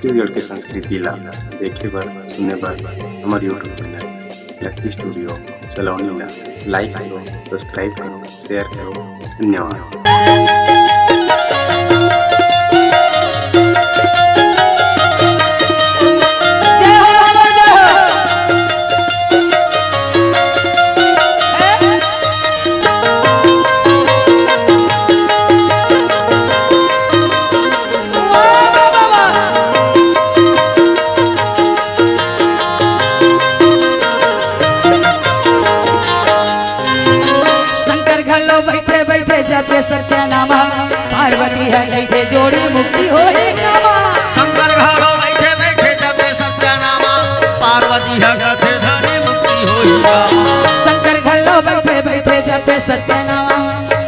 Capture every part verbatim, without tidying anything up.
छत्तीसगढ़ के संस्कृति ला देखे बर, सुने बर हमर YouTube चैनल लक्की स्टूडियो सलोनी ला लाइक करो, सब्सक्राइब करो, शेयर करो। धन्यवाद। जय हो, जय हो। वाह, वाह, वाह, वाह। शंकर घलो बइठे बइठे जपे सत्यनामा, पार्वती ह कहिथे जोड़ी मुक्ति होही कामा। शंकर घलो बइठे बइठे जपे सत्यनामा, पार्वती ह कहिथे धनी मुक्ति होही कामा। शंकर घलो बइठे बइठे जपे सत्यनामा,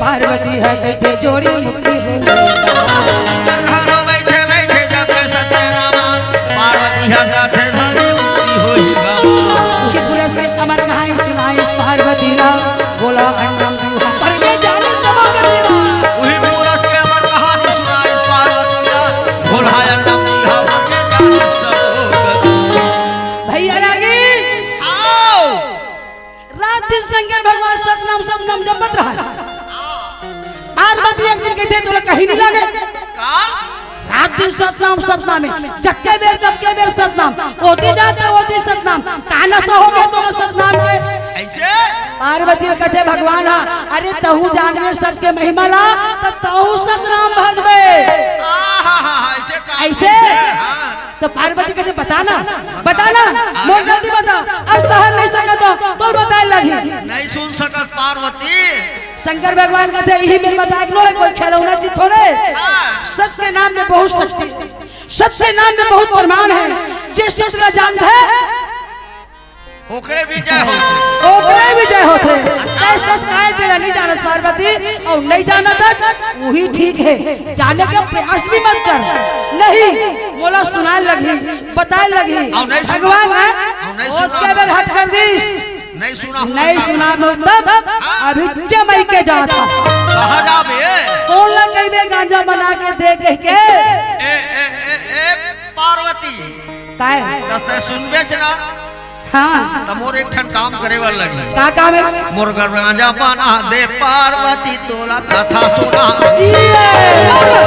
पार्वती ह कहिथे जोड़ी मुक्ति होही कामा। शंकर घलो बइठे बइठे जपे सत्यनामा, पार्वती ह कहिथे धनी मुक्ति होही कामा। उही पुरस के अमर कहानी सुनाई पार्वती ला, बोला अंडम दूहा पर के जाने समागति ला। उही पुरस के अमर कहानी सुनाई पार्वती ला, बोला अंडम दूहा पर के जाने समागति। भैया रागी, आओ। रात दिन शंकर भगवान सतनाम सतनाम जपत रहा। पार्वती एक दिन कहिथे, "तोला कहीं नहीं लगे।" का? रात दिन सतनाम सतनाम में, जतके बेर ततके बेर सतनाम, ओती जात ओती सतनाम, का नशा हो गया तोला सतनाम के? ऐसे? पार्वती ल कथे भगवान हा, "अरे तहू जानबे सत के महिमा ला, त तहू सतनाम भजबे।" आहा, ऐसे का? ऐसे? हाँ। तो पार्वती कथे, "बता ना, बता ना, मोर गलती बता, अब सहन नहीं सकत हो, तोर बताए लगही।" नहीं सुन सकत पार्वती। शंकर भगवान कथे, "इही मेर बताए के नो हे, कोई खिलौना चीज थोड़े। हाँ। सत के नाम में बहुत शक्ति, सत के नाम में बहुत प्रमाण हे, जे सत ला जानथे, ओकरे विजय होथे।" ओकरे विजय होथे। अच्छा। तैं सच काय तेला नहीं जानत पार्वती, अउ नहीं जानत हस, उही ठीक हे। जाने के प्रयास भी मत कर। नहीं, मोला सुनाए लगही, बताए लगही। अउ नहीं सुना-, भगवान हे, अउ नहीं ओतके बेर हट कर दिस। नहीं सुना हूँ नहीं तब। सुना हूँ तब, हाँ। अभी जमई के जात हूँ। कहाँ जाबे? कौन ला कहिबे गांजा बना के दे कह के? ए, ए, ए, ए, पार्वती। काय? दस तैं सुनबेच ना। हाँ। त मोर एक ठन काम करे बर लगही। का काम हे? मोर बर गांजा बना दे पार्वती, तोला कथा सुना। ये। गांजा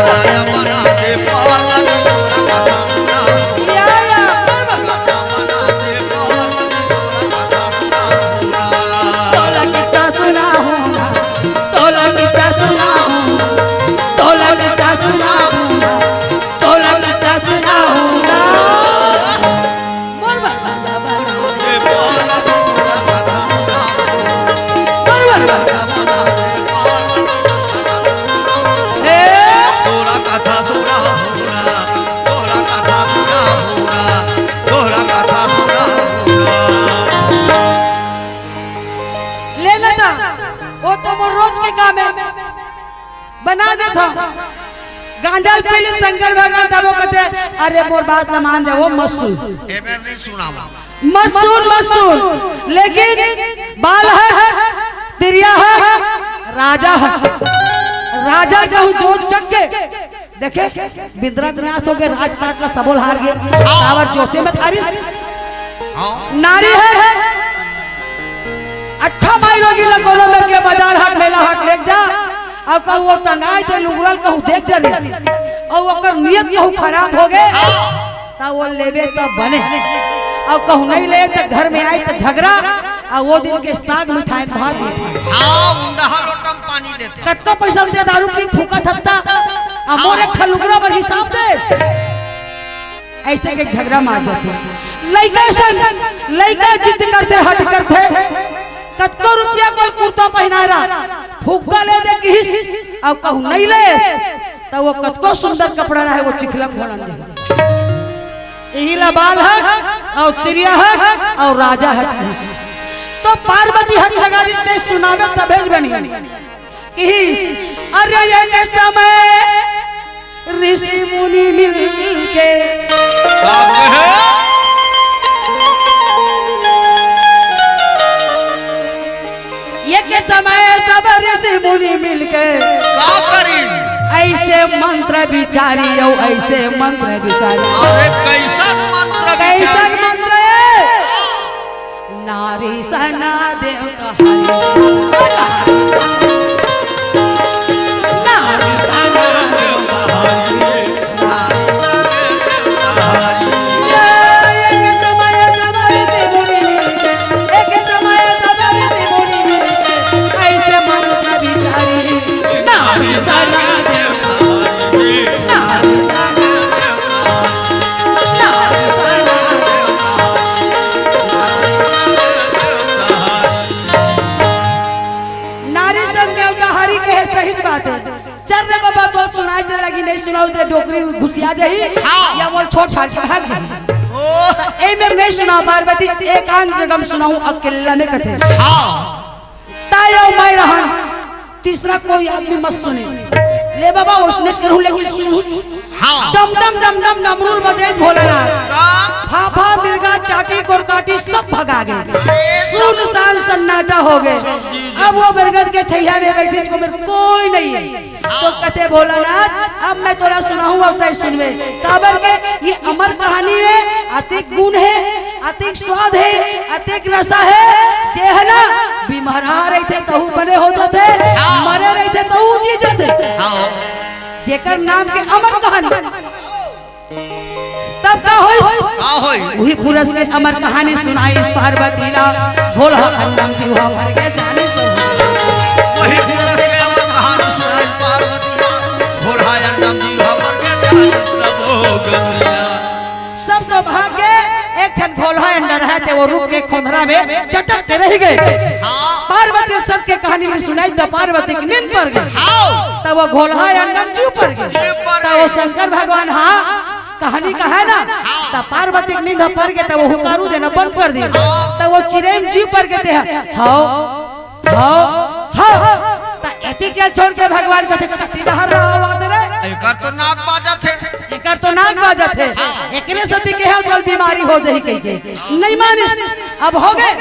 बना दे पार्वती, तोला कथा सुना। या, या। गांजा बना दे पार्वती, तोला कथा सुना। तोला किस्सा सुनाहूँ, तोला किस्सा सुनाहूँ, तोला किस्सा सुनाहूँ। तोला किस्सा सुनाहूँ ना। मोर बर गांजा बना। मोर बर गांजा बना। हे। तोला कथा सुनाहूँ ना। तोला कथा सुनाहूँ ना। तोला कथा सुनाहूँ ना। ले ना ता, वो तो मोर रोज के काम हे। बना देथव। गांजा ल पी ले शंकर भगवान, तब वो कथे, "अरे मोर बात ल मान जा, वो मत सुन।" एमेर नहीं सुनावा। मत सुन, मत सुन। लेकिन बाल हे, तिरिया हे, राजा हे। राजा कहूँ जोत चक के, देखे, बिंदरा विनाश हो गे, राजपाट ला सबो ल हार गे। काबर जोसे में थारिस। हाँ। नारी हे, अच्छा माईलोगिन ला कोनो मेर के बाजार हाट, मेला हाट लेग जा, अउ कहूँ वो टंगाए ते लुगरा ल कहूँ देख डरिस, अउ ओकर नियत कहूँ खराब हो गे, त वो लेबे त बने, अउ कहूँ नहीं ले त घर में आए त झगरा, अउ वो दिन के साग मिठाई भात मिठाई। हाँ, उंडहा लोटा म पानी देथे। कतको पैसा दे दारू पी फूकत हत्ता, अउ मोर एक ठन लुगरा बर हिसाब दे। ऐसे के झगरा मार जाथे। लइका संग, लइका जिद करथे, हठ करथे, कतको रुपया कोल कुर्ता पहिनाए रहा, फुग्गा ले दे किहिस, अउ कहूँ नहीं ले, त वो कतको सुंदर कपड़ा रहे, वो चिखला घोलन दे। इही ला बाल हक, अउ तिरिया हक, अउ राजा हक किहिस। तो पार्वती हक लगा दी, ते सुनावे तभेज बनी। किहिस, अरे एक समय ऋषि मुनि मिलके। का कहे? एक समय सब ऋषि मुनि मिलके। का करिन? ऐसे मंत्र बिचारी, अउ ऐसे मंत्र बिचारी। अरे, कैसन मंत्र बिचारी? कैसन मंत्र है? नारी सना देव कहारी। नारी सना देव कहारी। नारी सन देवता हरि कहे, सहीच बात है। चल रे बाबा, तो सुनाई दे लगी, नहीं सुनाऊ ते डोकरी घुसिया जाही, हाँ। या मोर छोड़ छाड़ के भाग जाही। ओ। त ए मेर नहीं सुनाऊ पार्वती, एकांत जगह म सुनाऊ, अकेला में कथे। हाँ। तायो मैं रहन, तीसरा कोई आदमी मत सुने। ले बाबा, ओसनेच करूँ, लेकिन सुन। हाँ। डम डम डम डम डमरूल बजे भोलेनाथ। का? फाफा, मिर्गा, चाटी, कोरकाटी सब भगा गे। सुनसान सन्नाटा हो गे। अब वो बरगद के छैया में बैठे को मेर कोई नहीं है। तो कथे भोलानाथ, अब मैं तोला सुनाहूँ, अब तैं सुनबे। काबर के ये अमर कहानी हे, अतेक गुण हे, अतेक स्वाद हे, अतेक नशा हे, जे हे ना, बीमार रहिथे तहू बने हो जाथे, हाँ। मरे रहिथे तहू जी जाथे। हाँ। जेकर नाम के अमर कहानी। तब का होइस? का होइस? उही पुरुष के अमर कहानी सुनाइस पार्वती ला। भोलहा अंडम जीवा भर के जानिस। उही पुरुष के अमर कहानी सुनाइस पार्वती ला। भोलहा अंडम जीवा भर के जानिस सब गतिया। सब तो भाग के एक ठन भोलहा अंडा रहे थे, वो रुख के खोंधरा में चटक के रहि गे। हाँ। पार्वती सत के कहानी ला सुनाइस त पार्वती के नींद पर गे। हाँ। तब वो भोलहा अंडम जीव पर गे। जीव पर तब वो गे। शंकर भगवान, हाँ, कहानी कहे ना, त पार्वती के नींद पर गे, त वो हुंकारू देना बंद कर दिस। त वो चिरई म जीव पर गे ते, हव, हव, हव। त एती के छोड़ के भगवान कथे, कति डहर रहा बात रे? एकर तो नाक बाजत हे। एकर तो नाक बाजत हे। हाँ। एकरे सेती केहेंव तोला बीमारी हो जाही कहिके। नहीं मानिस। अब हो गे।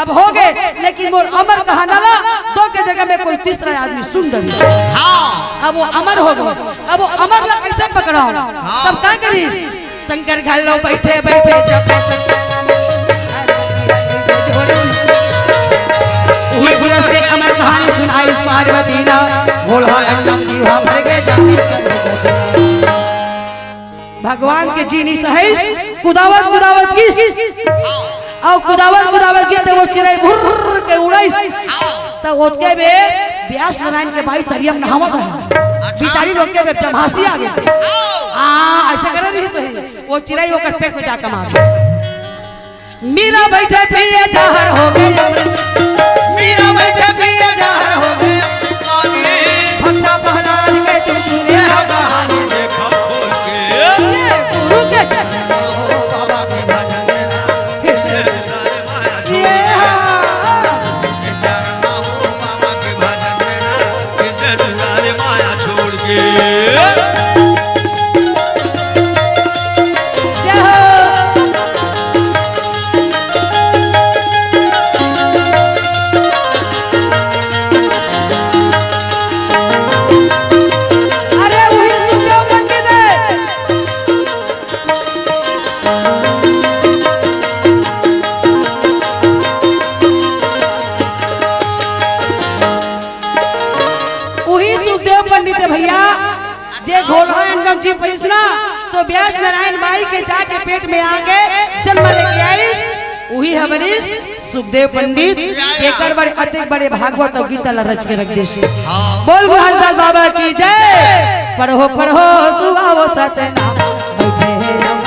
अब हो गे, लेकिन मोर अमर कहाना ला दो के जगह में कोई तीसरा आदमी सुन डरिस। हाँ। अब वो अमर हो गे, अब वो अमर ला कैसे पकड़ाऊं? हाँ। तब का करिस? शंकर घलो बैठे बैठे जब उही पुरुष के अमर कहानी सुनाइस पार्वती ला। भोलहा अंडम जीवा भर के जानिस। भगवान के जीनिस अहिस, कुदावत कुदावत गिस। अउ कुदावत कुदावत गिस त वो चिरई भुर्र के उड़ाइस। त ओतके बेर व्यास नारायण के बाई तरिया म नहावत रहा। बिचारी लोग के बेर जम्हासी आ गे। आ, अइसे करे रहिस होही। वो चिरई ओकर पेट में जाके मार। मीरा बइठे पिए जहर हो गे। मीरा बइठे पिए जहर हो गे। भक्ता प्रहलाद के तू सुने हो कहानी। देखो खोल के। गुरु के चरण हो बाबा के भजन में ना। ये हाँ। चरण हो बाबा के भजन में ना। इसे दुलारे माया छोड़ के। जय हो। अरे उही सुखदेव पंडित हे। उही सुखदेव पंडित हे भइया, जे घोलहा अंडम जीव परिस ना, तो व्यास नारायण बाई के जाके पेट में आके जन्म लेके आइस, उही ह बनिस सुखदेव पंडित, जेकर बड़े अतेक बड़े भागवत अउ गीता ला रच के रख दिस। हाँ। बोल गुरु हंसदास बाबा की जय। पढ़ो पढ़ो सुहावो सतनाम, बैठे हैं हम।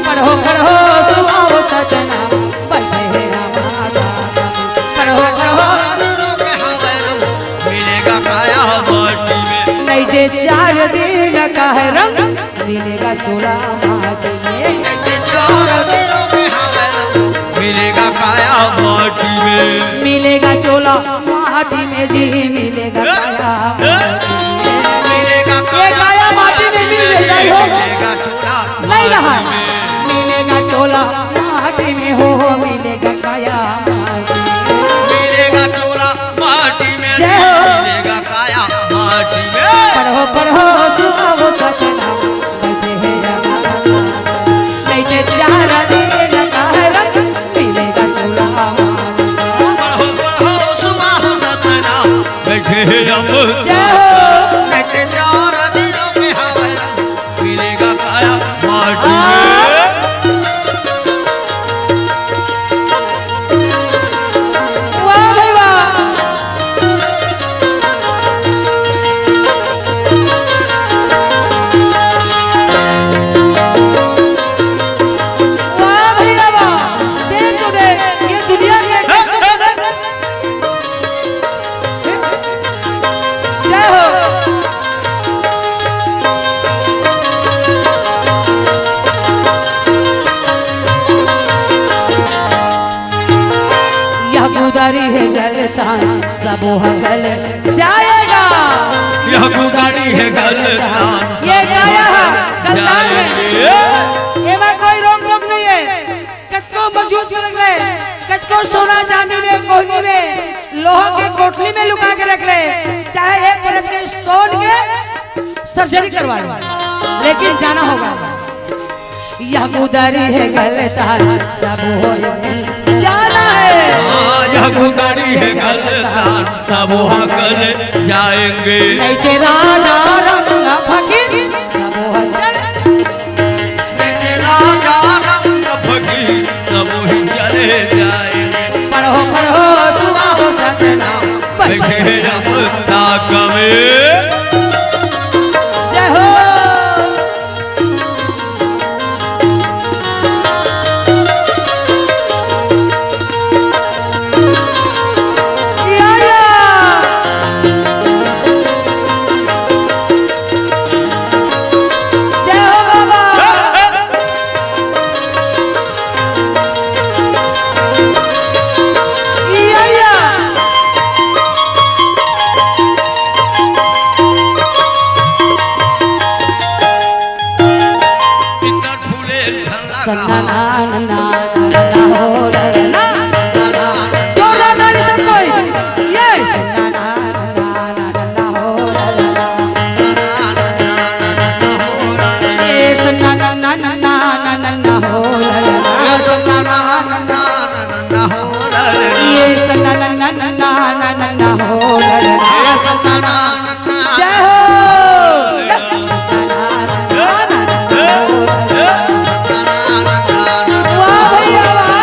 पढ़ो पढ़ो सुहावो सतनाम, बैठे हैं हम। पढ़ो पढ़ो। मिलेगा काया माटी में। नहीं जे चार दिन का है रंग, मिलेगा चोला माटी में। चार दिनों में हमें मिलेगा काया माटी में। मिलेगा चोला माटी में जी, मिलेगा काया माटी में। मिलेगा ये काया माटी में मिल जाए, हो। मिलेगा चोला नहीं रहा। मिलेगा चोला माटी में हो, मिलेगा काया माटी में। मिलेगा चोला माटी में जय हो। मिलेगा काया माटी में। हे अमृता। जय हो। मैं के चार दिनों के हवय, मिलेगा काया माटी में। वाह भाई वाह। वाह भैया वाह। देख तो देख, ये दुनिया के जय हो। यह गुदारी है गलतान, सब वह गल जाएगा। यह गुदारी है गलतान, ये गाया है, गलतान है। जाएंगे। एमा कोई रोक टोक नहीं है। कतको मजबूत कर रख ले, कतको सोना चांदी में, कोहनी में, लोहा के कोठली में लुका के रख ले, चाहे एक परत के सोन के सर्जरी करवा ले, लेकिन जाना होगा। यह गुदारी है गलतान, सब हो जाना है। हाँ, यह गुदारी है गलतान, सब वहाँ कर जाएंगे। नहीं के राजा रंग फकीर, सब वहाँ चल। नहीं के राजा रंग फकीर, सब ही चले जाएंगे। पढ़ो, पढ़ो, सुनाओ सतनाम। बैठे हैं अमृता कमे। जय हो। या, या। जय हो बाबा। या, या। जोरदार ताली सब कोई। ये। जय हो। वाह भैया वाह।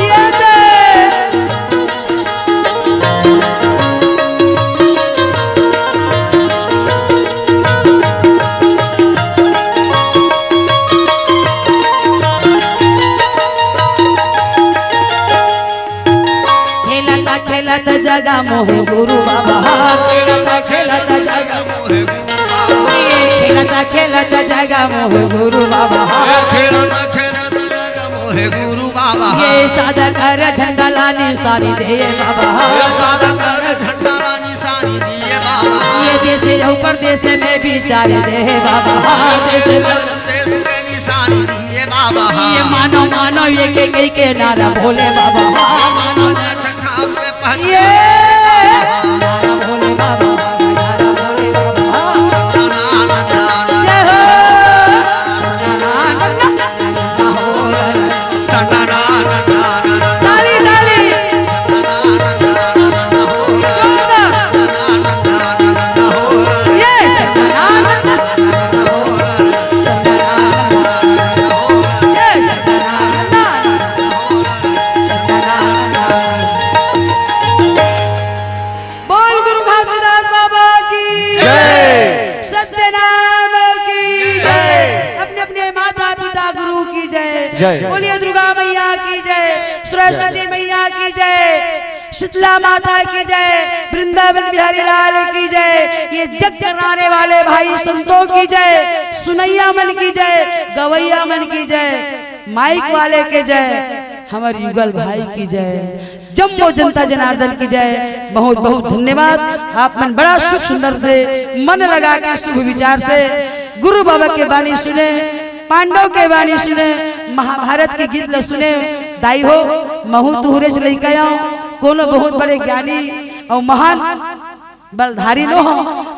ये दे। खेलत खेलत जगा मोहे गुरु बाबा। खेलत खेलत जगा मोहे गुरु बाबा। ये खेलत खेलत जगा मोहे गुरु बाबा। खेलत खेलत जगा मोहे गुरु बाबा। ये सादा कर झंडा ला निशानी दे बाबा। ये सादा कर झंडा ला निशानी दिए बाबा। ये देश अउ परदेश में विचार दे बाबा। देश में परदेश में निशानी दिए बाबा। ये मानो मानो ये के, के, के नारा भोले बाबा। मानो नाथ खाम में पहचान ये नारा भोले बाबा। जय हो। ताली, ताली। जोरदार। ये। ये। बोल गुरु घासीदास बाबा की जय। सत्यनाम की जय। जय। अपने अपने माता पिता गुरु की जय। जय। बोलिए दुर्गा मैया की जय, सरस्वती मैया की जय, शीतला माता की जय, वृंदावन बिहारी लाल की जय। ये जग चलाने वाले भाई संतों की जय, सुनैया मन की जय, गवैया मन की जय, माइक वाले के जय, हमर युगल भाई की जय, जम्मो जनता जनार्दन की जय। बहुत बहुत धन्यवाद, आप मन बड़ा सुख सुंदर से मन लगा के शुभ विचार से गुरु बाबा के बानी सुने, पांडव के बानी सुने, महाभारत के गीत ल सुने। दाई हो, महू तुहरेच लइका आंव, कोनो बहुत बड़े ज्ञानी अउ महान बलधारी नो हो,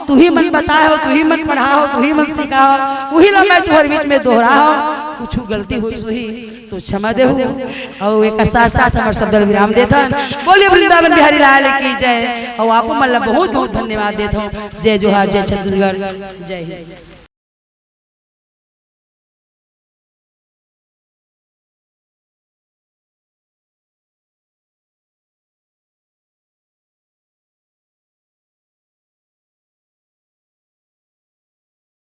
तुही मन बताए हो, तुही मन पढ़ाए हो, तुही मन सिखाए हो, उही ला मैं तुहर बीच में दोहराए हो। कुछु गलती होइस होही तो क्षमा देहू। अउ एकर साथ साथ हमर शब्द ल विराम देथन। बोलिए वृंदावन बिहारी लाल की जय। अउ आपो मन ला बहुत बहुत धन्यवाद देथन। जय जोहार, जय छत्तीसगढ़, जय हिंद।